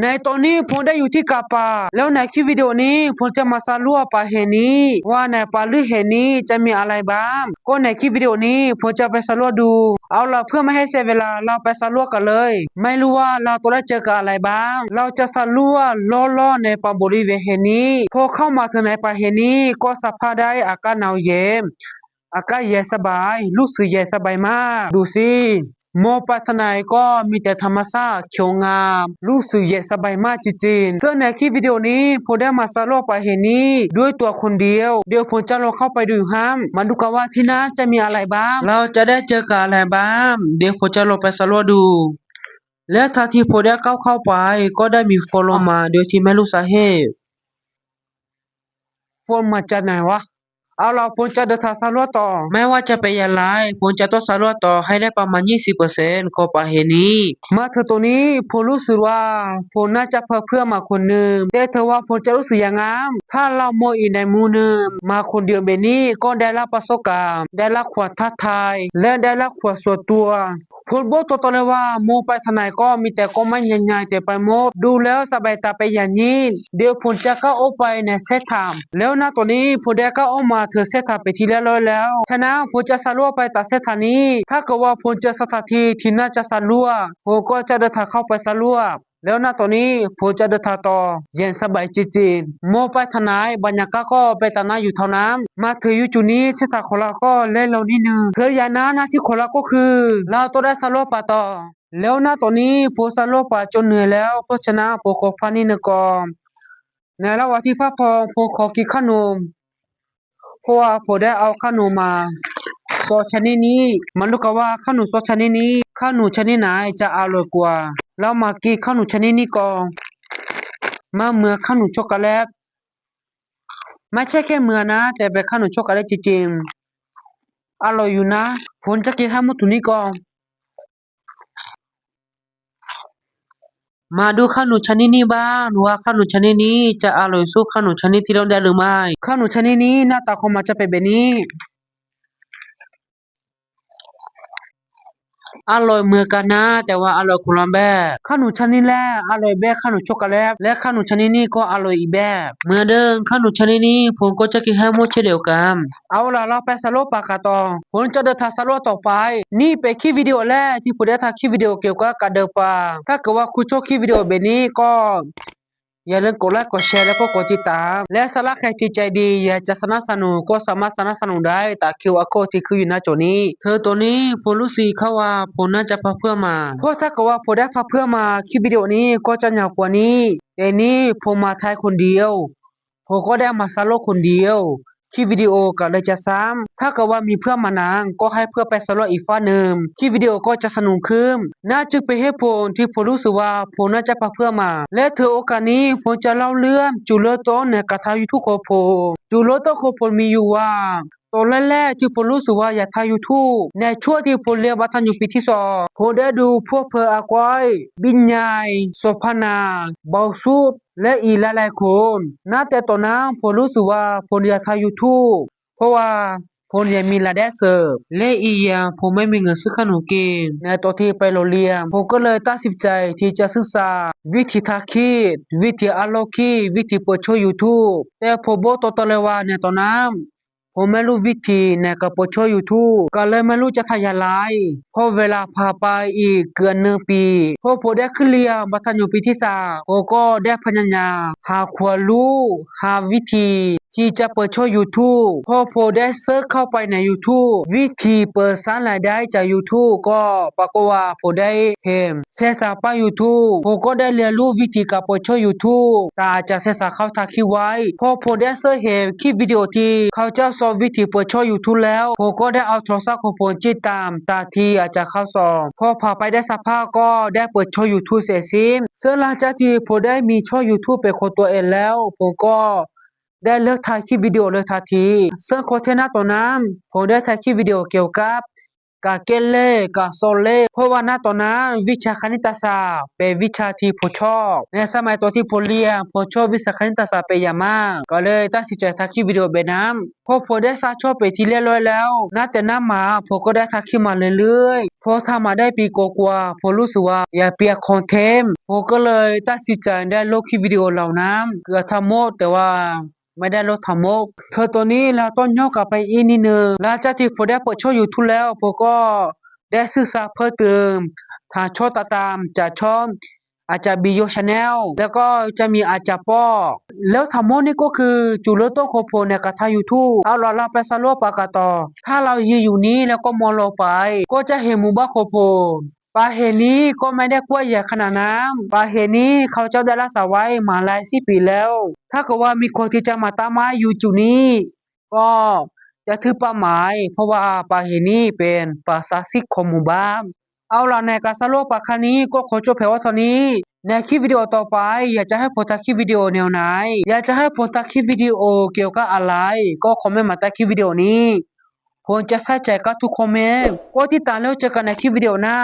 ໃນຕອນນີ້ ໂພນໄດ້ຢູ່ທີ່ກາປາ ແລ້ວໃນຄລິບວິດີໂອນີ້ ໂພນຈະມາສະຫຼວດປາແຫ່ງນີ້ ວ່າໃນປາລຶກແຫ່ງນີ້ຈະມີອະໄລບ້າງ. ກໍໃນຄລິບວິດີໂອນີ້ ໂພນຈະໄປສະຫຼວດດູ. ເອົາລະ ເພື່ອບໍ່ໃຫ້ເສຍເວລາ ລາວໄປສະຫຼວດກັນເລີຍ. ໄມ່ຮູ້ວ່າລາວຕ້ອງໄດ້ເຈີກັບອະໄລບ້າງ. ລາວຈະສະຫຼວດເລາະໆໃນປ່າບໍລິເວນແຫ່ງນີ້. ພໍເຂົ້າມາເຖິງໃນປ່າແຫ່ງນີ້ ກໍສະພາບໄດ້ອາກາດໜາວເຢັນ, ອາກາດເຢັນສະບາຍ, ຮູ້ສຶກເຢັນສະບາຍມາກ. ດູຊິ ໝໍປາຍທາງໃນກໍມີແຕ່ທຳມະຊາດຂຽວງາມ, ຮູ້ສຶກເຢັນສະບາຍມາກຈິງໆ. ເຊິ່ງໃນຄລິບວິດີໂອນີ້ ໂພນໄດ້ມາສະຫຼວດປ່າແຫ່ງນີ້ດ້ວຍຕົວຄົນດຽວ. ດຽວໂພນຈະລອງເຂົ້າໄປດູຢູ່ຫັ້ນ ມາດູກັນວ່າທີ່ນັ້ນຈະມີອະໄລບ້າງ, ລາວຈະໄດ້ເຈີກັບອະໄລບ້າງ. ດຽວໂພນຈະລອງໄປສະຫຼວດດູ. ແລະ ທັນທີ່ໂພນໄດ້ກ້າວເຂົ້າໄປ ກໍໄດ້ມີຝົນລົງມາໂດຍທີ່ໄມ່ຮູ້ສາເຫດ. ຝົນມາຈາກໃນວະ? ເອົາລະ ໂພນຈະເດີນທາງສຳຫຼວດຕໍ່. ແມ້ວ່າຈະເປັນຢ່າງໃດ ໂພນຈະຕ້ອງສຳຫຼວດຕໍ່ໃຫ້ໄດ້ປະມານຍີ່ສິບເປີເຊັນຂອງປ່າແຫ່ງນີ້. ມາເຖິງໂຕນີ້ ໂພນຮູ້ສຶກວ່າໂພນໜ້າຈະພາເພື່ອນມາຄົນໜຶ່ງ, ແຕ່ເຖິງວ່າໂພນຈະຮູ້ສຶກຢ່າງນັ້ນ ຖ້າລາວມອງອີກໃນມຸມໜຶ່ງ ມາຄົນດຽວແບບນີ້ກໍໄດ້ຮັບປະສົບການ, ໄດ້ຮັບຄວາມທ້າທາຍ ແລະ ໄດ້ຮັບຄວາມສ່ວນຕົວ. ໂພນບອກຕົວໆເລີຍວ່າ ມອງໄປທາງໃດກໍມີແຕ່ກົກໄມ້ໃຫຍ່ໆເຕັມໄປໝົດ, ດູແລ້ວສະບາຍຕາເປັນຢ່າງຍິ່ງ. ດຽວໂພນຈະກ້າວອອກໄປໃນເສັ້ນທາງ ແລ້ວນະຕອນນີ້ ໂພນໄດ້ກ້າວອອກມາເຖິງເສັ້ນທາງເປັນທີ່ລຽບຮ້ອຍແລ້ວ. ສະນັ້ນ ໂພນຈະສຳຫຼວດໄປຕາມເສັ້ນທາງນີ້. ຖ້າເກີດວ່າໂພນເຈີສະຖານທີ່ທີ່ໜ້າຈະສຳຫຼວດ ໂພນກໍຈະເດີນທາງເຂົ້າໄປສຳຫຼວດ. ແລ້ວນະຕອນນີ້ ໂພນຈະເດີນທາງຕໍ່ຢ່າງສະບາຍຈິງໆ. ມອງໄປທາງໃດ ບັນຍາກາດກໍເປັນຕາໜ້າຢູ່ເທົ່ານັ້ນ. ມາເຖິງຢູ່ຈຸດນີ້ ເສັ້ນທາງຂອງລາວກໍແລະລົງນິດໜຶ່ງ. ເຖິງຢ່າງນັ້ນ ໜ້າທີ່ຂອງລາວກໍຄື ລາວຕ້ອງໄດ້ສຳຫຼວດປ່າຕໍ່. ແລ້ວນະຕອນນີ້ ໂພນສຳຫຼວດປ່າຈົນເໜື່ອຍແລ້ວ, ເພາະສະນັ້ນ ໂພນຂໍພັກນິດໜຶ່ງກ່ອນ. ໃນລະຫວ່າງທີ່ພັກຜ່ອນ ໂພນຂໍກິນຂະໜົມ ເພາະວ່າໂພນໄດ້ເອົາຂະໜົມມາສອງຊະນິດນີ້. ມາລຸ້ນກັນວ່າຂະໜົມສອງຊະນິດນີ້ ຂະໜົມຊະນິດໃດຈະອະລ່ອຍກວ່າ. ລາວມາກິນຂະໜົມຊະນິດນີ້ກ່ອນ. ມັນເໝືອນຂະໜົມຊັອກໂກແລັດ. ໄມ່ໃຊ່ແຄ່ເໝືອນນະ, ແຕ່ເປັນຂະໜົມຊັອກໂກແລັດຈິງໆ. ອະລ່ອຍຢູ່ນະ. ໂພນຈະກິນໃຫ້ໝົດຖົງນີ້ກ່ອນ. ມາດູຂະໜົມຊະນິດນີ້ບ້າງ ວ່າຂະໜົມຊະນິດນີ້ຈະອະລ່ອຍສູ່ຂະໜົມຊະນິດທີ່ລອງໄດ້ຫຼືໄມ່. ຂະໜົມຊະນິດນີ້ໜ້າຕາຂອງມັນຈະເປັນແບບນີ້. ອະລ່ອຍເໝືອນກັນນະ, ແຕ່ວ່າອະລ່ອຍຄົນລະແບບ. ຂະໜົມຊະນິດແລກອະລ່ອຍແບບຂະໜົມຊັອກໂກແລັດ ແລະ ຂະໜົມຊະນິດນີ້ກໍອະລ່ອຍອີກແບບ. ເໝືອນເດີມ ຂະໜົມຊະນິດນີ້ ໂພນກໍຈະກິນໃຫ້ໝົດເຊັ່ນດຽວກັນ. ເອົາລະ ລາວໄປສຳຫຼວດປ່າກັນຕໍ່. ໂພນຈະເດີນທາງສຳຫຼວດຕໍ່ໄປ. ນີ້ເປັນຄລິບວິດີໂອແລກທີ່ໂພນໄດ້ຖ່າຍຄລິບວິດີໂອກ່ຽວກັບການເດີນປ່າ. ຖ້າເກີດວ່າຄຸນຊົບຄລິບວິດີໂອແບບນີ້ກໍ ຢ່າລືມກົດໄລ ກົດແຊ ແລະ ກໍກົດຕິດຕາມ ແລະ ສຳລັບໃຜທີ່ໃຈດີ ຢາກຈະສະໜັບສະໜູນ ກໍສາມາດສະໜັບສະໜູນໄດ້ຕາມຄິວອາໂຄດທີ່ຂຶ້ນຢູ່ໜ້າຈໍນີ້. ເຖິງຕອນນີ້ ໂພນຮູ້ສຶກວ່າໂພນໜ້າຈະພາເພື່ອນມາ ເພາະຖ້າເກີດວ່າໂພນໄດ້ພາເພື່ອນມາ ຄລິບວິດີໂອນີ້ກໍຈະຍາວກວ່ານີ້. ແຕ່ນີ້ໂພນມາຖ່າຍຄົນດຽວ ໂພນກໍໄດ້ມາສຳຫຼວດຄົນດຽວ ຄລິບວິດີໂອກໍເລີຍຈະສັ້ນ. ຖ້າເກີດວ່າມີເພື່ອນມານຳ ກໍໃຫ້ເພື່ອນໄປສຳຫຼວດອີກຟາກໜຶ່ງ ຄລິບວິດີໂອກໍຈະສະໜຸກຂຶ້ນ. ນັ້ນຈຶ່ງເປັນເຫດຜົນທີ່ໂພນຮູ້ສຶກວ່າໂພນໜ້າຈະພາເພື່ອນມາ ແລະ ຖືໂອກາດນີ້ໂພນຈະເລົ່າເລື່ອງຈຸດເລີ່ມຕົ້ນໃນການທຳຢູທູບຂອງໂພນ. ຈຸດເລີ່ມຕົ້ນຂອງໂພນມີຢູ່ວ່າ ຕອນແລກໆທີ່ໂພນຮູ້ສຶກວ່າຢາກທຳຢູທູບ ໃນຊ່ວງທີ່ໂພນຮຽນມັດທະຍົມປີທີສອງ ໂພນໄດ້ດູພວກເພີອາກອຍ, ບິນໃຫຍ່, ໂສພານາ, ເບົາສຸດ ແລະ ອີກຫຼາຍໆຄົນ. ນັບແຕ່ຕອນນັ້ນໂພນຮູ້ສຶກວ່າໂພນຢາກທຳຢູທູບ ເພາະວ່າໂພນຢາກມີລາຍໄດ້ເສີມ ແລະ ອີກຢ່າງໂພນບໍ່ມີເງິນຊື້ຂະໜົມກິນ. ໃນຕອນທີ່ໄປໂຮງຮຽນ ໂພນກໍເລີຍຕັດສິນໃຈທີ່ຈະສຶກສາວິທີຖ່າຍຄລິບ, ວິທີອັບໂຫຼດຄລິບ, ວິທີເປີດຊ່ອງຢູທູບ. ແຕ່ໂພນບອກຕົວເອງເລີຍວ່າໃນຕອນນັ້ນ ໂພນບໍ່ຮູ້ວິທີໃນການເປີດຊ່ອງຢູທູບ ກໍເລີຍບໍ່ຮູ້ຈະທຳຢ່າງໃດ. ເພາະເວລາຜ່ານໄປອີກເກືອບໜຶ່ງປີ ເພາະໂພນໄດ້ຂຶ້ນຮຽນມັດທະຍົມປີທີສາມ ໂພນກໍໄດ້ພະຍາຍາມຫາຄວາມຮູ້, ຫາວິທີທີ່ຈະເປີດຊ່ອງຢູທູບ. ເພາະໂພນໄດ້ເສີດເຂົ້າໄປໃນຢູທູບ ວິທີເປີດສ້າງລາຍໄດ້ຈາກຢູທູບ ກໍປາກົດວ່າໂພນໄດ້ເຫັນ ແສນສາມປ້າຍຢູທູບ ໂພນກໍໄດ້ຮຽນຮູ້ວິທີການເປີດຊ່ອງຢູທູບຕາມອາຈານແສນສາມເຂົາຖ່າຍຄລິບໄວ້. ເພາະໂພນໄດ້ເສີດເຫັນຄລິບວິດີໂອທີ່ເຂົາເຈົ້າສອນວິທີເປີດຊ່ອງຢູທູບແລ້ວ ໂພນກໍໄດ້ເອົາໂທລະສັບຂອງໂພນຕິດຕາມຕາມທີ່ອາຈານເຂົາສອນ. ພໍຜ່ານໄປໄດ້ສັກພັກກໍໄດ້ເປີດຊ່ອງຢູທູບເສັດສິ້ນ. ເຊິ່ງຫຼັງຈາກທີ່ໂພນໄດ້ມີຊ່ອງຢູທູບເປັນຂອງຕົວເອງແລ້ວ ໂພນກໍໄດ້ເລີກຖ່າຍຄລິບວິດີໂອເລີຍທັນທີ. ເຊິ່ງຄອນເທັນຕອນນັ້ນ ໂພນໄດ້ຖ່າຍຄລິບວິດີໂອກ່ຽວກັບ ກະເກເລ ກະໂຊເລ ເພາະວ່ານະຕອນນັ້ນວິຊາຄະນິດຕະສາດເປັນວິຊາທີ່ຜົວຊອບ. ໃນສະໄໝຕອນທີ່ຜົວຮຽນ ຜົວຊອບວິຊາຄະນິດຕະສາດເປັນຢ່າງມາກ ກໍເລີຍຕັດສິນໃຈຖ່າຍຄລິບວິດີໂອແບບນັ້ນ. ພໍຜົວໄດ້ຊັກຊອບເປັນທີ່ລຽບຮ້ອຍແລ້ວ ນັບແຕ່ນັ້ນມາຜົວກໍໄດ້ຖ່າຍຄລິບມາເລື້ອຍໆ. ພໍຖ່າຍມາໄດ້ປີກວ່າໆ ຜົວຮູ້ສຶກວ່າຢາກປ່ຽນຄອນເທັນ ຜົວກໍເລີຍຕັດສິນໃຈໄດ້ລົບຄລິບວິດີໂອເຫຼົ່ານັ້ນເກືອບທັງໝົດ ແຕ່ວ່າ ໄມ່ໄດ້ລົບທັງໝົດ. ເທື່ອໂຕນີ້ລາວຕ້ອງຍ້ອນກັບໄປອີກນິດໜຶ່ງ. ຫຼັງຈາກທີ່ຜົວໄດ້ເປີດຊ່ອງຢູທູບແລ້ວ ຜົວກໍໄດ້ສຶກສາເພີ່ມເຕີມທາງຊ່ອງຕ່າງໆ ຈາກຊ່ອງອາຈານບີໂຢແຊນແນວ ແລ້ວກໍຈະມີອາຈານປ້ອ ແລ້ວທັງໝົດນີ້ກໍຄືຈຸດເລີ່ມຕົ້ນຂອງຜົວໃນການຖ່າຍຢູທູບ. ເອົາລະ ລະໄປສຳຫຼວດປ່າກັນຕໍ່. ຖ້າລາວຢືນຢູ່ນີ້ແລ້ວກໍມອງລົງໄປ ກໍຈະເຫັນໝູ່ບ້ານຂອງຜົວ. ປ່າແຫ່ງນີ້ກໍໄມ່ໄດ້ກວ້າງໃຫຍ່ຂະໜາດນັ້ນ. ປ່າແຫ່ງນີ້ເຂົາເຈົ້າໄດ້ຮັກສາໄວ້ມາຫຼາຍສິບປີແລ້ວ. ຖ້າເກີດວ່າມີຄົນທີ່ຈະມາຕັດໄມ້ຢູ່ຈຸດນີ້ ກໍຈະຖືກປ່າໄມ້ ເພາະວ່າປ່າແຫ່ງນີ້ເປັນປ່າສັກສິດຂອງໝູ່ບ້ານ. ເອົາລະ ໃນການສຳຫຼວດປ່າຄັ້ງນີ້ກໍຂໍຈົບພຽງວ່າເທົ່ານີ້. ໃນຄລິບວິດີໂອຕໍ່ໄປ ຢາກຈະໃຫ້ຜົວຖ່າຍຄລິບວິດີໂອແນວໃດ? ຢາກຈະໃຫ້ຜົວຖ່າຍຄລິບວິດີໂອກ່ຽວກັບອະໄລ? ກໍຄອມເມັນມາໃຕ້ຄລິບວິດີໂອນີ້. ຜົວຈະໃສ່ໃຈກັບທຸກຄອມເມັນ. ກົດຕິດຕາມແລ້ວເຈີກັນໃນຄລິບວິດີໂອໜ້າ.